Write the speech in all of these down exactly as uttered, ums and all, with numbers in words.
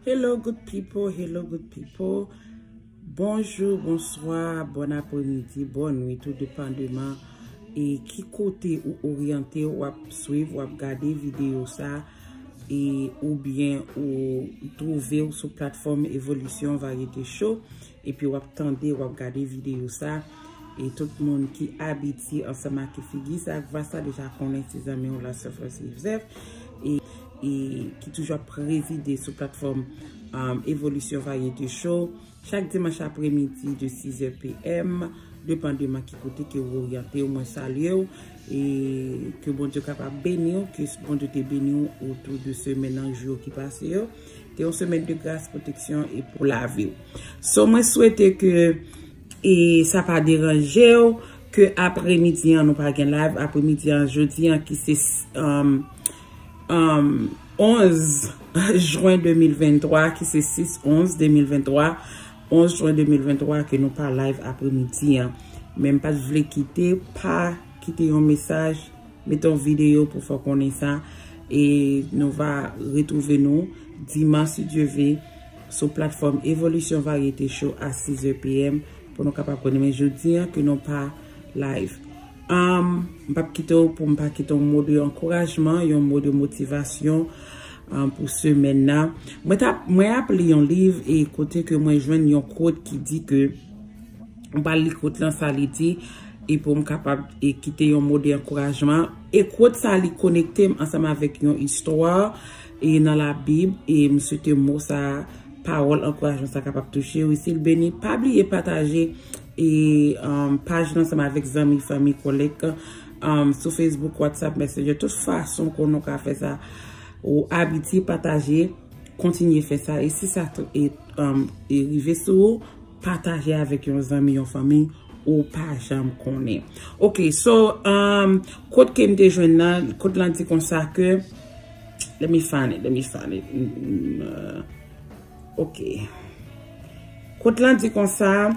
Hello, good people. Hello, good people. Bonjou, bonswa, bòn apremidi, bòn nwit, tou depandeman e ki kote ou oryante, w ap swiv, w ap gade videyo sa, e oubyen ou twouve w sou platfòm Evolisyon Varyete Show, epi w ap tande, w ap gade videyo sa, e tout moun ki abitye ansanm ak figi sa ak vwa sa deja konnen se zanmi w la, Sè Francis Joseph, e, e ki toujou ap prezide sou platfòm, um, Evolisyon Varyete Show, chak dimanch apremidi de sizè p m, depandeman ki kote ke w oryante w, mwen salye w, e ke Bondye kapab beni w, ke Bondye te beni w otou de semèn nan, jou yo ki pase yo. Te yon semèn de gras, pwoteksyon e pou lavi w. So, mwen swete ke, e sa pa deranje w, ke apremidi an nou pa gen live, apremidi an jodi an ki se, um, um, onz jen de mil venntwa, ki se sis onz de mil venntwa, onz jen de mil venntwa ke nou pa live apremidi an. Men m pa t vle kite, pa kite yon mesaj, mete yon videyo pou fè w konnen sa. E nou va retwouve nou dimanch, si Dye ve, sou platfòm Evolisyon Varyete Show a sizè p m pou nou kapab konnen. Men jodi an ke nou pa live. Um, m p ap kite w pou m pa kite yon mo de ankourajman, yon mo de motivasyon, um, pou semèn nan. Mwen t ap, mwen ap li yon liv e kote ke mwen jwenn yon quote ki di ke m pral li quote lan, sa li di, e pou m kapab, e, kite yon mo de ankourajman. E quote sa, li konekte m ansanm avèk yon istwa, e, nan Labib, e m swete mo sa, pawòl ankourajman sa kapab touche w. E si l beni, pa bliye pataje, e, um, paj lan ansanm avèk zanmi, fanmi, kòlèg, um, sou Facebook, WhatsApp, Messenger, tout fason konnen w ka fè sa. Ou abitye pataje, kontinye fè sa. E si sa tou, e, um, e rive sou ou, pataje avèk yon zanmi, yon fanmi, ou pa janm konnen. Ok, so, um, quote ke m te jwenn nan, quote lan di konsa ke, let me find it, let me find it. Mm, mm, uh, ok. Quote lan di konsa,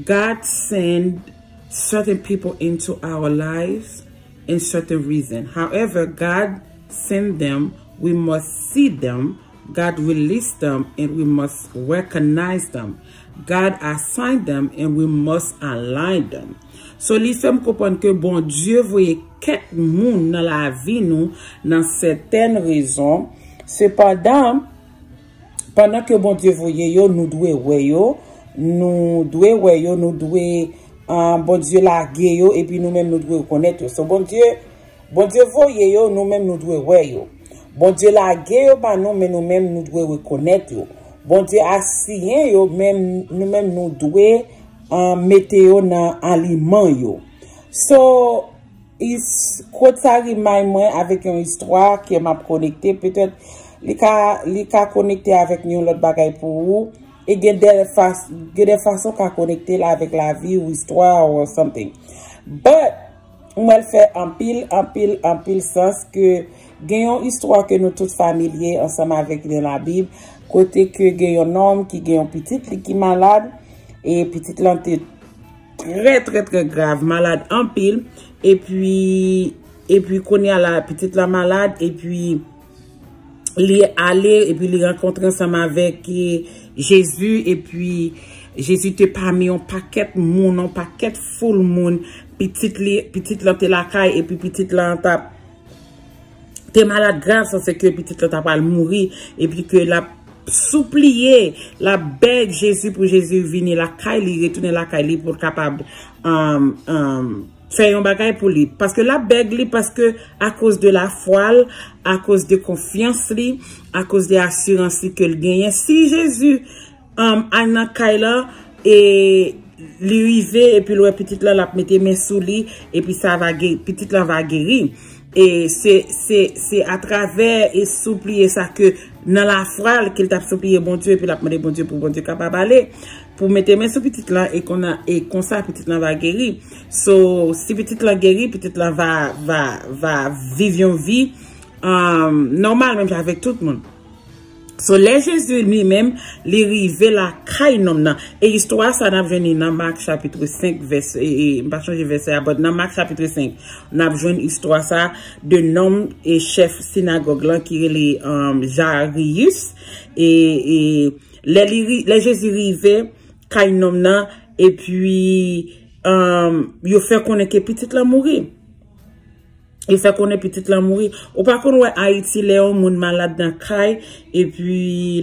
God send certain people into our lives in certain reason. However God send them, we must see them, God release them, and we must recognize them. God assign them, and we must align them. So, li fè m konprann ke Bondye voye kèk moun nan lavi nou nan sètèn rezon. Sepandan, pandan ke Bondye voye yo, nou dwe wè yo, nou dwe wè yo, nou dwe, ah, Bondye lage yo, epi nou menm nou dwe rekonèt yo. So, Bondye, Bondye voye yo, nou menm nou dwe wè yo. Bondye lage yo ba nou, men nou menm nou dwe rekonèt yo. Bondye asiyen yo, men nou menm nou dwe, ah, mete yo nan aliman yo. So, is, quote sa remind mwen avèk yon istwa ke m ap konekte. Petèt, li ka, li ka konekte avèk yon lòt bagay pou ou. E gen de fas-, gen de fason w ka konekte l avèk lavi ou istwa ou something. But, mwen l fè anpil, anpil, anpil sans ke gen yon istwa ke nou tout familye ansanm avèk li nan Labib, kote ke gen yon nonm ki gen yon pitit li ki malad, e pitit lan te trè, trè, trè grav, malad anpil, epi, epi kounye a la, pitit la malad, epi li ale, epi li rankontre ansanm avèk, e, Jezi, epi Jezi te pami yon pakèt moun, yon pakèt foul moun, pitit li, pitit lan te lakay, epi pitit lan t ap te malad grav, sa se ke pitit lan ta pral mouri, epi ke l ap soupliye, l ap bèg Jezi pou Jezi vini lakay li, retounen lakay li pou l kapab, um, um, fè yon bagay pou li. Paske l ap bèg li, paske akoz de lafwa l, akoz de konfyans li, akoz de asirans li ke l genyen. Si Jezi um, al nan kay la, e li rive, epi l wè pitit lan, l ap mete men sou li, epi sa va ge-, pitit lan va geri. E se, se, se atravè e soupliye sa ke nan lafwa l ke l t ap soupliye Bondye, epi l ap mande Bondye pou Bondye kapab ale, pou mete men sou pitit lan, e konn-, e konsa pitit lan va geri. So, si pitit lan geri, pitit lan va, va, va viv yon vi, um, nòmal, menm jan avèk tout moun. So, lè Jezi li menm, li rive lakay nonm nan. E istwa sa n ap jwenn li nan Mak chapit senk, vès, e, e, m pa chonje vèsè a, but nan Mak chapit senk, n ap jwenn istwa sa de nonm e chèf sinagòg lan ki rele um, Jariyis. E, e lè, li, ri- lè Jezi rive kay nonm nan, epi um, yo fè konnen ke pitit lan mouri. Li fè konnen pitit lan mouri. Ou pa konn wè Ayiti lè yon moun malad nan kay, epi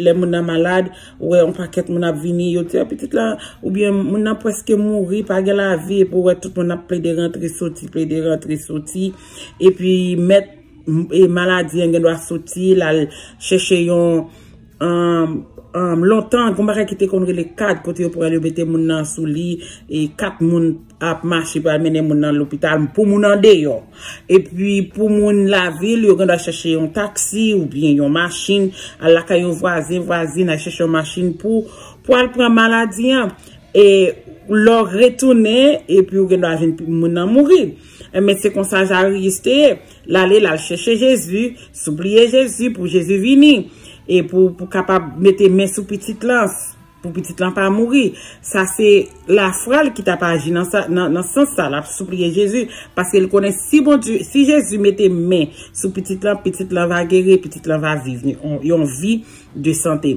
lè moun nan malad, ou wè yon pakèt moun ap vini, yo di, "Ah, pitit lan, oubyen moun nan prèske mouri, pa gen lavi," epi ou wè tout moun ap plede rantre soti, plede rantre soti, epi mèt m- e maladi an gen dwa soti, l al chèche yon um, um, lontan, gon bagay ki te konn rele kad, kote yo pral yo mete moun nan sou li, e kat moun ap mache pral mennen moun nan lopital pou moun andeyò. Epi pou moun lavil, yo gen dwa chèche yon taksi oubyen yon machin, al lakay yon vwazen, vwazin, al chèche yon machin pou, pou al pran maladi an. E lè w retounen, epi ou gen dwa jwenn pi- moun nan mouri. Enben, se konsa Jariyis te ye. L ale, l al chèche Jezi, sipliye Jezi pou Jezi vini. E pou, pou kapab mete men sou pitit lan, pou pitit lan pa mouri. Sa se lafwa l ki t ap aji nan, sa, nan, nan sans sa, l ap sipliye Jezi. Paske l konnen si Bondye, si Jezi mete men sou pitit lan, pitit lan va geri, pitit lan va viv yon, yon vi de sante.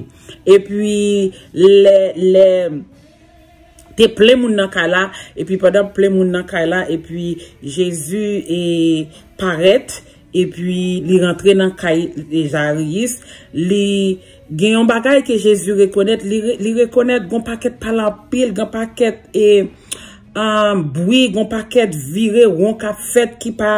Epi, lè, lè, te plen moun nan kay la, epi pandan plen moun nan kay la, epi Jezi e parèt, epi li rantre nan kay e Jariyis, li gen yon bagay ke Jezi rekonèt, li, re- li rekonèt gon pakèt pale anpil, gon pakèt e um, bwi, gon pakèt vire won k ap fèt ki pa,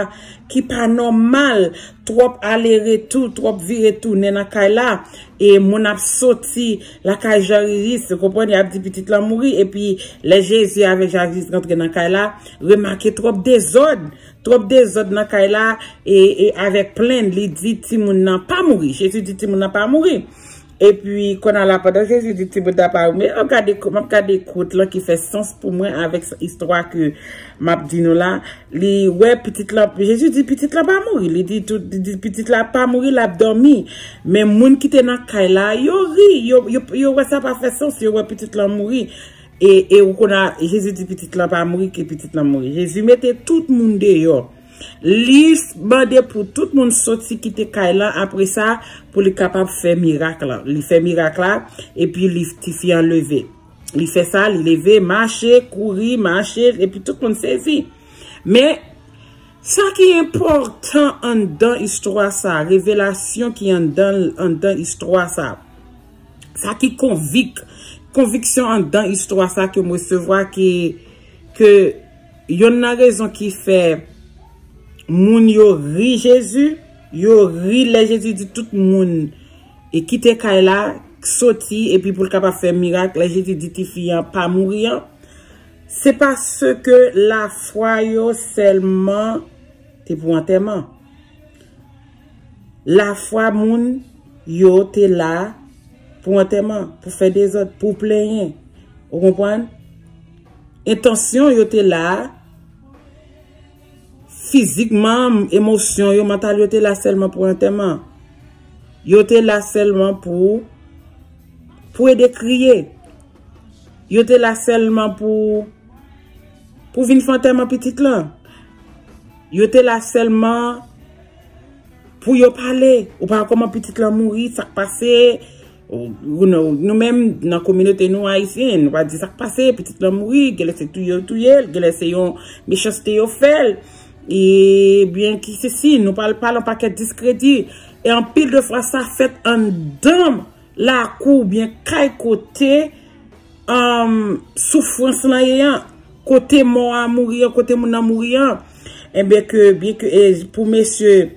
ki pa nòmal, twòp ale retou, twòp vire tounen nan kay la, e moun ap soti lakay Jariyis, ou konprann, y ap di pitit lan mouri, epi lè Jezi avèk Jariyis rantre nan kay la, remake twòp dezòd, twòp dezòd nan kay la, e, e avèk plenn, li di timoun nan pa mouri, Jezi di timoun nan pa mouri. Epi, kounye a la, pandan Jezi di timoun nan pa mouri, m ap gade, m ap gade kout lan ki fè sans pou mwen avèk istwa ke m ap di nou la. Li wè pitit lan, Jezi di pitit lan pa mouri. Li di tout, li di pitit la pa mouri, l ap dòmi. Men moun ki te nan kay la, yo ri, yo, yo, yo wè sa pa fè sans, yo wè pitit lan mouri. E, e ou konn a, Jezi di pitit lan pa mouri, ke pitit lan mouri. Jezi mete tout moun deyò. Li mande pou tout moun soti kite kay lan, apre sa, pou li kapab fè mirak lan. Li fè mirak la, epi li, tifi an leve. Li fè sa, li leve, mache, kouri, mache, epi tout moun sezi. Men, sa ki enpòtan anndan istwa sa, revelasyon ki anndan, anndan istwa sa, sa ki konvik, konviksyon anndan istwa sa ke m resevwa, ke, ke yonn nan rezon ki fè moun yo ri Jezi, yo ri lè Jezi di tout moun e kite kay la, soti, epi pou l kapab fè mirak, lè Jezi di tifi an pa mouri an, se paske lafwa yo sèlman te pou antèman. Lafwa moun yo te la pou antèman, pou fè dezòd, pou plenyen. Ou konprann? Entansyon yo te la, fizikman, emosyon yo, mantal yo te la sèlman pou antèman. Yo te la sèlman pou, pou ede kriye. Yo te la sèlman pou, pou vin fè antèman pitit lan. Yo te la sèlman pou yo pale. Ou pa wè kòman pitit lan mouri, sa k pase. Ou, ou nou, nou menm, nan kominote nou ayisyen, nou pa di sa k pase, pitit lan mouri, genlè se touye yo touye l, genlè se yon mechanste yo fè l. E byen ki se si, nou pral pale yon pakèt diskredi. E anpil de fwa sa fèt anndan lakou oubyen kay kote um, soufrans lan ye an, kote mò a mouri an, kote moun nan mouri an. Enben ke, byen ke e, pou mesye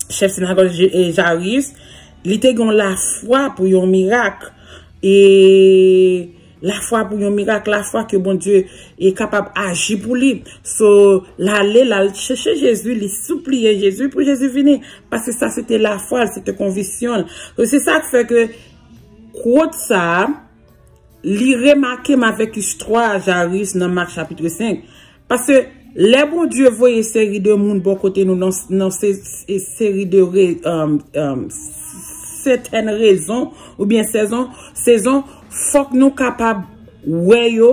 chèf sinagòg Je- e, Jairus, li te gen yon lafwa pou yon mirak. E lafwa pou yon mirak, lafwa ke Bondye e kapab aji pou li. So, l ale, l al chèche Jezi, li sipliye Jezi pou Jezi vini. Paske sa se te lafwa l, se te konviksyon l. So, se sa k fè ke kwòt sa a, li remake m avèk istwa Jairus nan Mak chapit senk. Paske lè Bondye voye seri de moun bò kote nou nan, nan se, se, seri de re, um, um, sètèn rezon oubyen sezon, sezon, fòk nou kapab wè yo,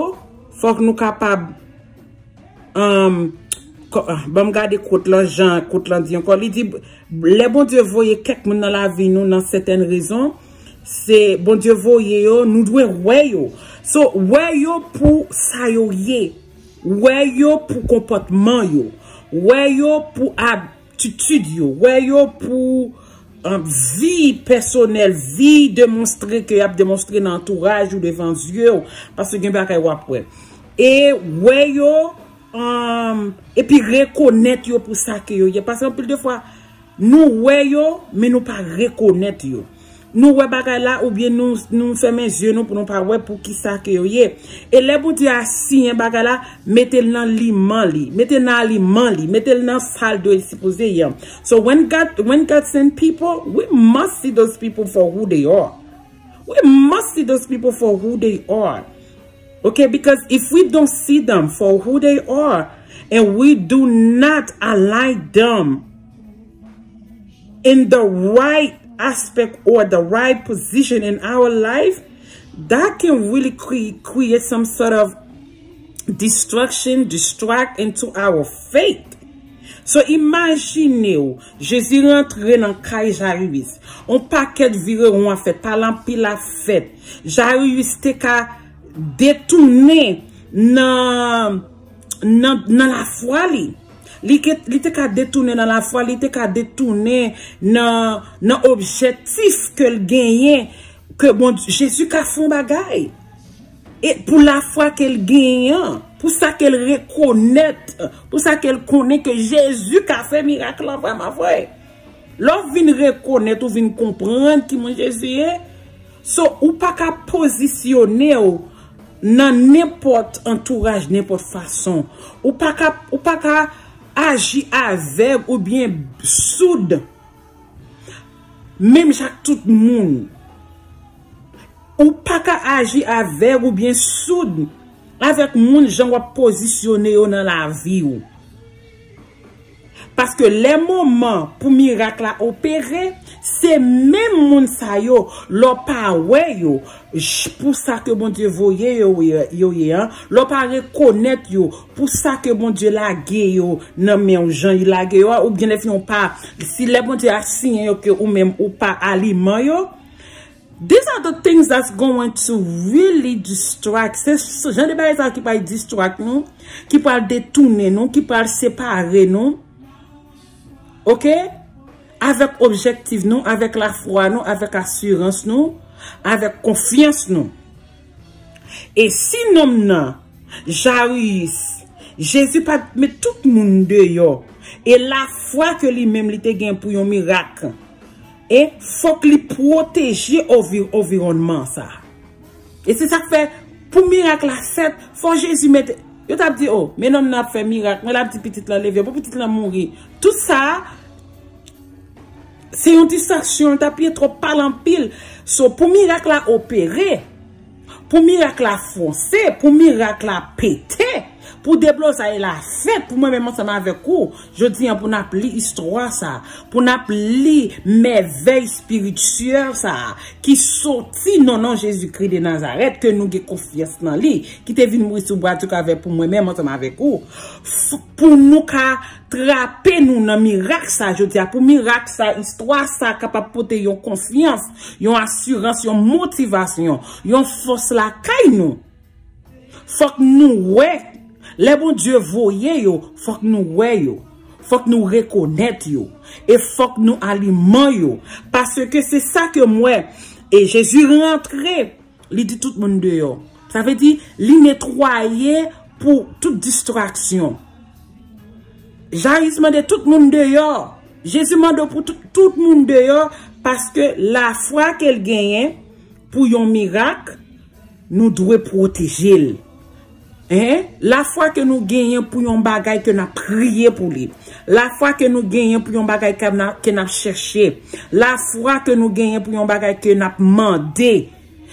fòk nou kapab, um, ko- ah, ban m gade quote lan, jan quote lan di ankò. Li di, lè Bondye voye kèk moun nan lavi nou nan sètèn rezon, se Bondye voye yo, nou dwe wè yo. So, wè yo pou sa yo ye. Wè yo pou konpòtman yo. Wè yo pou ab- atitid yo, wè yo pou, um, vi pèsonèl, vi demonstre ke y ap demonstre nan antouraj ou, devan zye w, paske gen bagay w ap wè. E wè yo, um, epi rekonèt yo pou sa ke yo ye. Paske anpil de fwa, nou wè yo, men nou pa rekonèt yo. Nou wè bagay la, oubyen nou, nou fèmen zye nou pou nou pa wè pou ki sa ke yo ye. E lè Bondye a siyen bagay la, mete l nan liman li, mete l nan aliman li, mete l nan sa l dwe sipoze ye. So when God, when God send people, we must see those people for who they are. We must see those people for who they are. Okay, because if we don't see them for who they are, and we do not align them in the right aspect or the right position in our life, that can really cre- create some sort of destruction, distract into our faith. So, imajine w, Jezi rantre nan kay Jayiris. On pakèt virewon ap fèt, pale anpil ap fèt. Jayiris te ka detounen nan, nan, nan lafwa li. Li, ke- li te ka detounen nan lafwa, li te ka detounen nan, nan objektif ke l genyen, ke bon, Jezi ka fè yon bagay. E pou lafwa ke l genyen an, pou sa ke l rekonèt, pou sa ke l konnen ke Jezi ka fè mirak lan vrèman vre. Lè w vin rekonèt, ou vin konprann ki moun Jezi ye, so, ou pa ka pozisyone w nan nenpòt antouraj, nenpòt fason. Ou pa ka, ou pa ka aji avèg oubyen soud, menm jan ak tout moun. Ou pa ka aji avèg oubyen soud avèk moun jan w ap pozisyone yo nan lavi w. Paske lè moman pou mirak la opere, se menm moun sa yo, lè w pa wè yo, j- pou sa ke Bondye voye yo, yo, yo ye an, lè w pa rekonèt yo, pou sa ke Bondye lage yo nan men w, jan li lage yo a, oubyen lè fini w pa, si lè Bondye a siyen yo ke ou menm ou pa aliman yo, these are the things that's going to really distract. Se s- jan de bagay sa ki pral distract nou, ki pral detounen nou, ki pral separe nou. Oke? Avèk objektif nou, avèk lafwa nou, avèk asirans nou, avèk konfyans nou. E si nonm nan, Jayiris, Jezi pa t met tout moun deyò, e lafwa ke li menm li te gen pou yon mirak, e fòk li pwoteje ovi- oviwònman sa. E se sa k fè, pou mirak la fèt, fò Jezi mete. Yo t ap di, o, men nonm nan ap fè mirak, men l ap di pitit lan leve, pou pitit lan mouri. Tout sa, se yon distraksyon, l t ap ye twòp pale anpil. So, pou mirak la opere, pou mirak la fonse, pou mirak la pete, pou deblozay la fèt, pou mwen menm ansanm avèk ou, jodi an pou n ap li istwa sa, pou n ap li mèvèy espirityèl sa, ki soti nan non Jezikri de Nazarèt, ke nou gen konfyans nan li, ki te vin mouri sou bwa di Kalvè pou mwen menm ansanm avèk ou, f- pou nou ka trape nou nan mirak sa jodi a, pou mirak sa, istwa sa kapab pote yon konfyans, yon asirans, yon motivasyon, yon fòs lakay nou. Fòk nou wè, lè Bondye voye yo, fòk nou wè yo, fòk nou rekonèt yo, e fòk nou aliman yo, paske se sa ke m wè. E Jezi rantre, li di tout moun deyò. Sa vle di, li netwaye pou tout distraksyon. Jayiris mande tout moun deyò. Jezi mande pou tout, tout moun deyò, paske lafwa ke l genyen pou yon mirak, nou dwe pwoteje l. Hein? Lafwa ke nou genyen pou yon bagay ke n ap priye pou li. Lafwa ke nou genyen pou yon bagay ke n ap, ke n ap chèche. Lafwa ke nou genyen pou yon bagay ke n ap mande.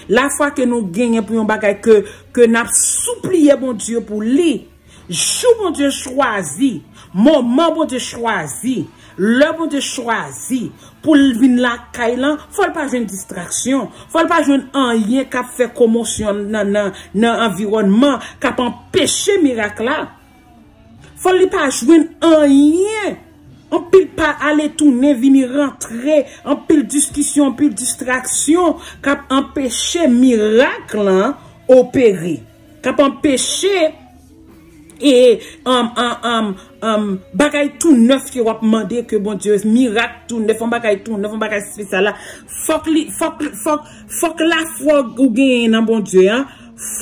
Lafwa ke nou genyen pou yon bagay ke, ke n ap sipliye Bondye pou li. Jou Bondye chwazi, moman Bondye chwazi, lè Bondye chwazi pou l vin lakay lan, fò l pa jwenn distraksyon. Fò l pa jwenn anyen k ap fè komosyon nan, nan, nan anviwònman, k ap anpeche mirak la. Fò li pa jwenn anyen. Anpil pa ale tounen, vini rantre, anpil diskisyon, anpil distraksyon k ap anpeche mirak lan opere. K ap anpeche e um, um, um, um, bagay tou nèf ke w ap mande ke Bondye, mirak tou nèf, yon bagay tou nèf, yon bagay espesyal la. Fòk li, fòk, fòk, fòk lafwa ou genyen nan Bondye an,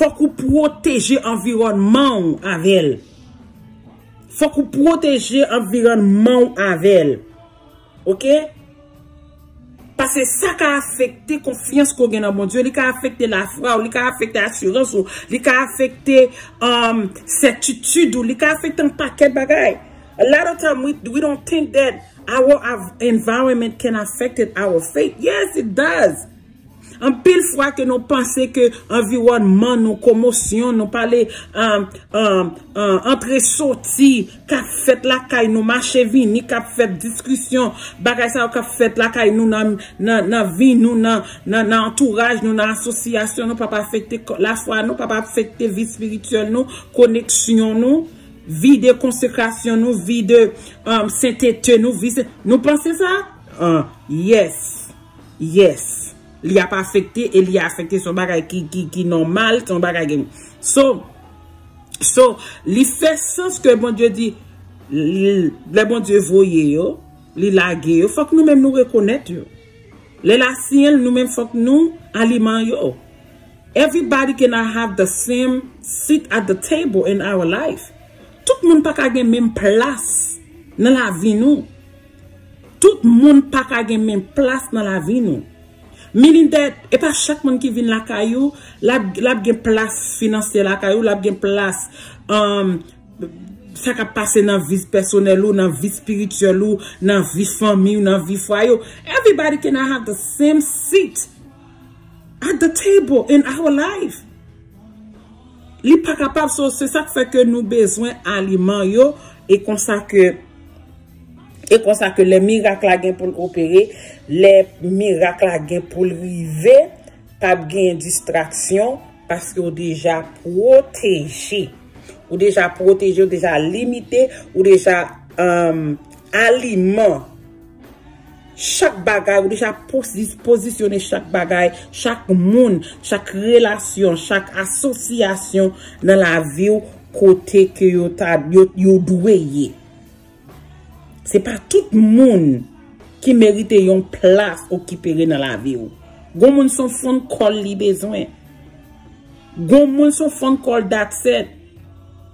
fòk ou pwoteje anviwònman ou avè l. Fòk ou pwoteje anviwònman ou avè l. Oke? Paske sa ka afekte konfyans ke w gen nan Bondye, li ka afekte lafwa w, li ka afekte asirans ou, li ka afekte um, sètitid ou, li ka afekte yon pakèt bagay. A lot of time we, we don't think that our av- environment can affect our faith. Yes, it does. Anpil fwa ke nou panse ke anviwònman nou, komosyon nou, pale um, um, um, antre soti k ap fèt lakay nou, mache vini k ap fèt, diskisyon, bagay sa yo k ap fèt lakay nou, nan, nan, nan vi nou, nan, nan, nan antouraj nou, nan asosyasyon nou, p ap afekte kò- lafwa nou, p ap afekte vi espirityèl nou, koneksyon nou, vi de konsekrasyon nou, vi de um, sentete nou, vi se- nou panse sa? Uh, yes. Yes. Li ap afekte e li afekte, se yon bagay ki, ki, ki nòmal, se yon bagay ki. So, so, li fè sans ke Bondye di, li- lè Bondye voye yo, li lage yo, fòk nou menm nou rekonèt yo. Lè l asiyen l, nou menm fòk nou aliman yo. Everybody cannot have the same seat at the table in our life. Tout moun pa ka gen menm plas nan lavi nou. Tout moun pa ka gen menm plas nan lavi nou. Meaning that, e pa chak moun ki vin lakay ou, l ap, l ap gen plas finansyè lakay ou, l ap gen plas um, sa k ap pase nan vi pèsonèl ou, nan vi espirityèl ou, nan vi fanmi ou, nan vi fwaye ou. Everybody cannot have the same seat at the table in our life. Li pa kapab, so, se sa k fè ke nou bezwen aliman yo, e konsa ke e konsa ke lè mirak la gen pou l opere, lè mirak la gen pou l rive, p ap gen distraksyon, paske w deja pwoteje. Ou deja pwoteje, ou deja limite, ou deja um, aliman. Chak bagay, ou deja posi- pozisyone chak bagay, chak moun, chak relasyon, chak asosyasyon nan lavi w kote ke yo, ta, yo, yo dwe ye. Se pa tout moun ki merite yon plas okipere nan lavi w. Gon moun se yon phone call li bezwen. Gon moun se yon phone call, that's it.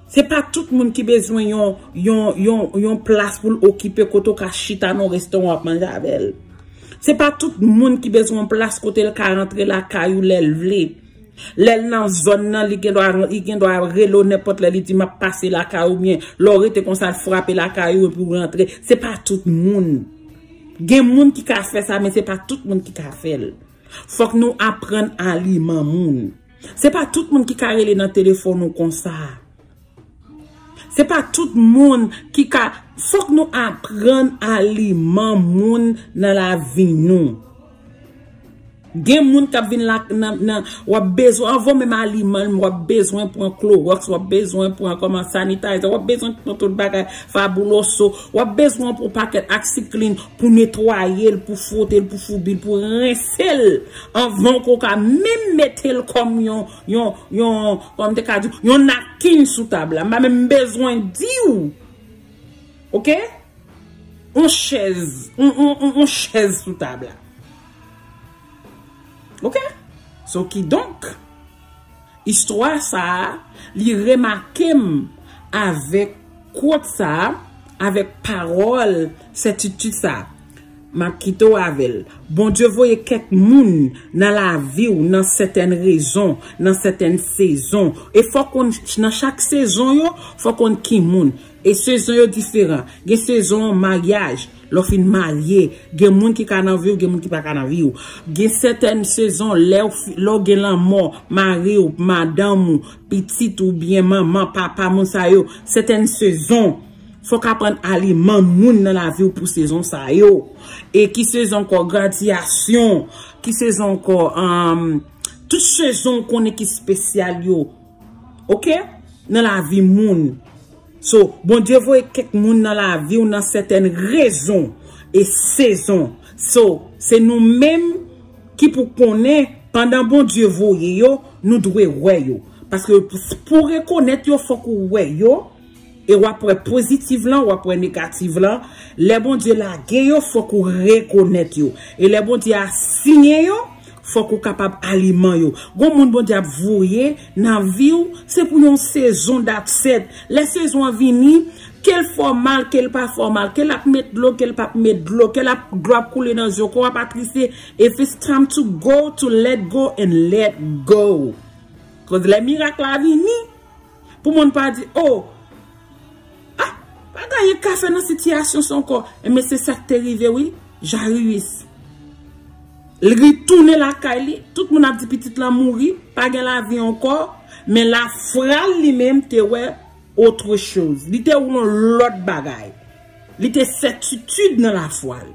Se pa tout moun ki bezwen yon, yon, yon, yon plas pou l okipe kote w ka chita nan yon restoran w ap manje avè l. Se pa tout moun ki bezwen yon plas kote l ka rantre lakay ou lè l vle. Lè l nan zòn nan, li gen dwa, li gen dwa rele w nenpòt lè, li di, "M ap pase lakay ou," oubyen lè w rete konsa, l frape lakay ou epi w rantre. Se pa tout moun. Gen moun ki ka fè sa, men se pa tout moun ki ka fè l. Fòk nou aprann aliman moun. Se pa tout moun ki ka rele nan telefòn ou konsa. Se pa tout moun ki ka. Fòk nou aprann aliman moun nan lavi nou. Gen moun k ap vin la nan, nan w ap bezwen, anvan menm aliman, w ap bezwen pran klowòks, w ap bezwen pran kòman sanitizer, w ap bezwen pran tout bagay, fabuloso, w ap bezwen pran pakèt aksiklin pou netwaye l, pou fwote l, pou foubi l, pou rense l, anvan ke w ka menm mete l kòm yon, yon, yon, kòman m te ka di, yon napkin sou tab la. M pa menm bezwen di w. Oke? On chèz, on, on, on, on chèz sou tab la. Oke? So, kidonk, istwa sa a, li remake m avèk quote sa a, avèk pawòl sètitid sa a. M ap kite w avè l. Bondye voye kèk moun nan lavi w, nan sètèn rezon, nan sètèn sezon. E fò w konn, nan chak sezon yo, fò w konn ki moun. E sezon yo diferan. Gen sezon maryaj, lè w fin marye. Gen moun ki ka nan vi w, gen moun ki pa ka nan vi w. Gen sètèn sezon, lè w fi- lè w gen lanmò, mari w, madanm ou, pitit ou byen manman, papa, moun sa yo. Sètèn sezon, Fòk aprann aliman moun nan lavi w pou sezon sa yo. E ki sezon ankò? Gradyasyon. Ki sezon ankò? Um, tout sezon w konnen ki espesyal yo. Oke? Nan lavi moun. So, Bondye voye kèk moun nan lavi w nan sètèn rezon e sezon. So, se nou menm ki pou konnen pandan Bondye voye yo, nou dwe wè yo. Paske pou rekonèt yo, fòk ou wè yo, e w ap wè pozitif lan, w ap wè negatif lan. Lè Bondye lage yo, fòk ou rekonèt yo. E lè Bondye asiyen yo, fòk ou kapab aliman yo. Gon moun Bondye ap voye nan vi w, se pou yon sezon, that's it. Lè sezon an vini, ke l fè w mal, ke l pa fè w mal, ke l ap met dlo, ke l p ap met dlo, ke l ap, dlo ap koule nan zye w, ke w ap atriste, if it's time to go, to let go and let go. Koz lè mirak la vini, pou moun pa di, oh, ah, pa gen anyen k ka fè nan sitiyasyon sa ankò. Enben, se sa k te rive, wi, Jairus. Li tounen lakay li, tout moun ap di pitit lan mouri, pa gen lavi ankò, men lafwa l li menm te wè autre chose. Li te wè yon lòt bagay. Li te sètitid nan lafwa l.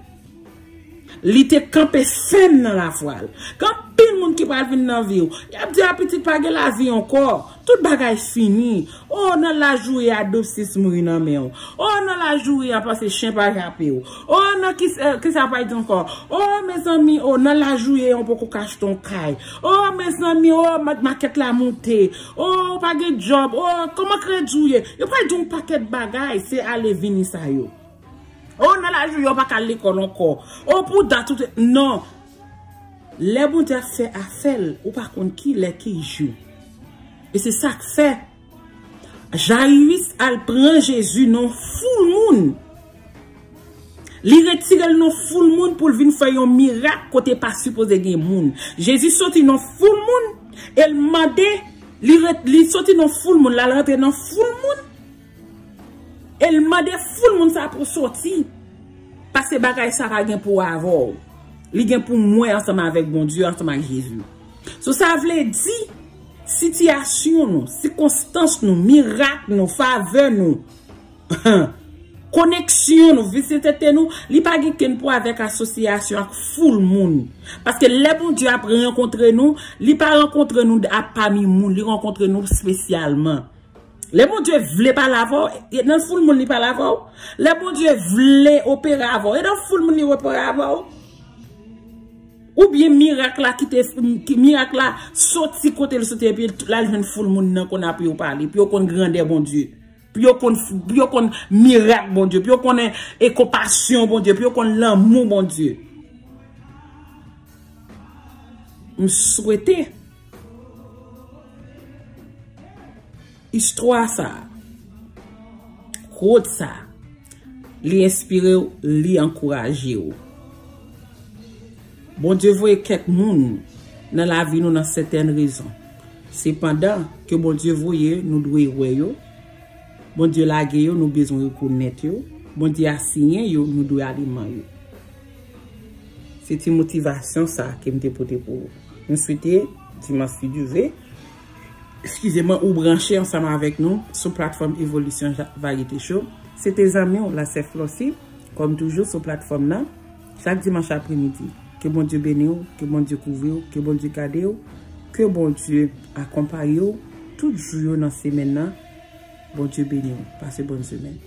Li te kanpe fèm nan lafwa l. Gen anpil moun ki pral vin nan vi w. Y ap di, a, pitit, pa gen lavi ankò. Tout bagay fini. O, nan laj ou ye a, dopsis mouri nan men w. O, nan laj ou ye a, pase chen pa jape w. O, nan ki, eh, ki sa pa di ankò? O, mezanmi, o, nan laj ou ye a, ou poko ka achte yon kay. O, mezanmi, o, ma-, makèt la monte. O, ou pa gen djòb. O, kòman kredi w ye? Yo pral di yon pakèt bagay, se ale vini sa yo. O, nan laj ou ye a, ou pa ka al lekòl ankò. O, pou dat ou te, non. Lè Bondye ap fè afè l, ou pa konn ki lè, ki jou. E se sa k fè Jairus al pran Jezi nan foul moun. Li retire l nan foul moun pou l vin fè yon mirak kote pa sipoze gen moun. Jezi soti nan foul moun e l mande, li ret-, li soti nan foul moun, l al rantre nan foul moun. E l mande foul moun sa pou soti. Paske bagay sa pa gen pou avè w. Li gen pou mwen ansanm avèk Bondye, ansanm ak Jezi. So, sa vle di, sitiyasyon nou, sikonstans nou, mirak nou, favè nou, koneksyon nou, vizitete nou, li pa gen kenn pou avèk asosyasyon ak foul moun. Paske lè Bondye ap rankontre nou, li pa rankontre nou ap pami moun, li rankontre nou espesyalman. Lè Bondye vle pale avè w, e nan foul moun li pale avè w. Lè Bondye vle opere avè w, e nan foul moun li opere avè w. Oubyen mirak la kite, ki mirak la soti kote l soti, epi l al jwenn foul moun nan konn ap yo pale, pou yo konn grandè Bondye, pou yo konn, pou yo konn mirak Bondye, pou yo konnen e konpasyon Bondye, pou yo konn lanmou Bondye. M swete istwa sa, quote sa, li enspire w, li ankouraje w. Bondye voye kèk moun nan lavi nou nan sètèn rezon. Sepandan, ke Bondye voye, nou dwe wè yo. Bondye lage yo, nou bezwen rekonèt yo. Bondye asiyen yo, nou dwe aliman yo. Se ti motivasyon sa ke m te pote pou ou. M swete dimanch si Dye vle, eskize mwen, ou branche ansanm avèk nou sou platfòm Evolisyon Ja-, Varyete Show. Se te zanmi w, la sè Flossie, kòm toujou sou platfòm nan, chak dimanch apremidi. Ke Bondye beni w, ke Bondye kouvri w, ke Bondye gade w, ke Bondye akonpaye w tout jou yo nan semèn nan. Bondye beni w. Pase bòn semèn.